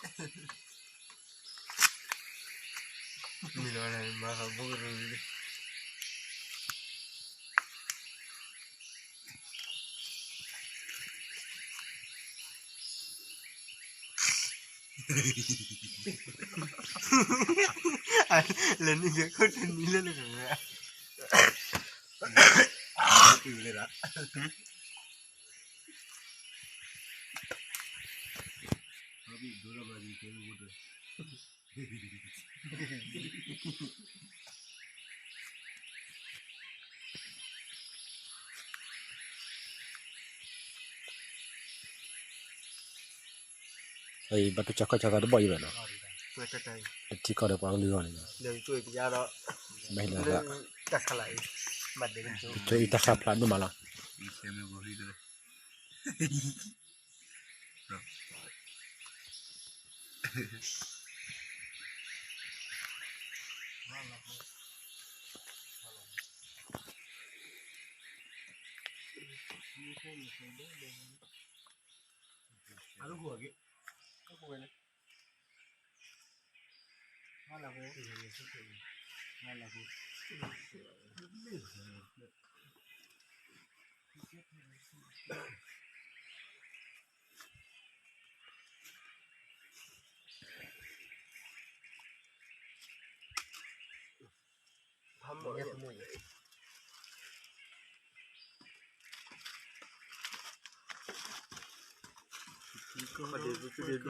မ့ၢ်လီၤမၤဃးဘိကရူၢ်လံ လဲၤနံၤကခိၣ်တနံၤလၢနကဂၤ တုၤလၢဒၣ် ဘၣ်တကၢ်ခီၣ်ဆါသးတဘီၣ်အံၤဘၣ်နီၤ, တထံကီၢ်ဒီးပှၤကလုာ်ဂီၢ်န့ၣ်, ဘၣ်ဟ့ၣ်လီၤသး, ကၠိအံၤတၢ်ဃၢ်ဖျါဒိၣ်မးလီၤ.